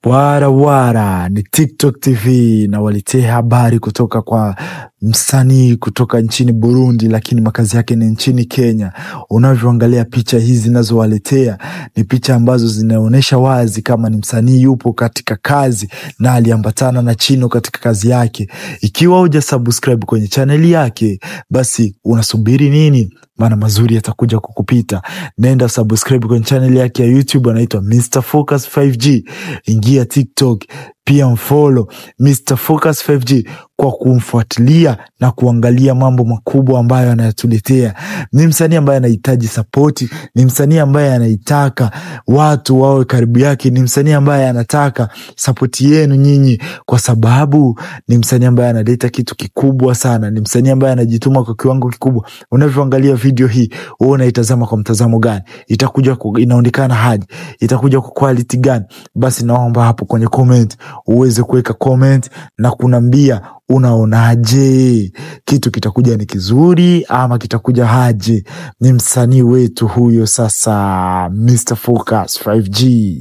Wara wara ni TikTok TV na waletea habari kutoka kwa msanii kutoka nchini Burundi, lakini makazi yake ni nchini Kenya. Unavyoangalia picha hizi zinazowaletea ni picha ambazo zinaonyesha wazi kama ni msanii yupo katika kazi na aliambatana na Chino katika kazi yake. Ikiwa huja subscribe kwenye chaneli yake, basi unasubiri nini? Maana mazuri yatakuja kukupita. Nenda subscribe kwenye channel yake ya YouTube, anaitwa Mr Focus 5G. Ingia TikTok pia mfollow Mr Focus 5G kwa kumfuatilia na kuangalia mambo makubwa ambayo anayatuletea. Ni msanii ambaye anahitaji sapoti, ni msanii ambaye anaitaka watu wawe karibu yake, ni msanii ambaye anataka sapoti yenu nyinyi, kwa sababu ni msanii ambaye analeta kitu kikubwa sana, ni msanii ambaye anajituma kwa kiwango kikubwa. Unavyoangalia video hii, wewe unaitazama kwa mtazamo gani? Itakuja inaonekana haje? Itakuja kwa quality gani? Basi naomba hapo kwenye comment uweze kuweka comment na kunambia unaonaje, kitu kitakuja ni kizuri ama kitakuja haje? Ni msanii wetu huyo sasa, Mr Focus 5G.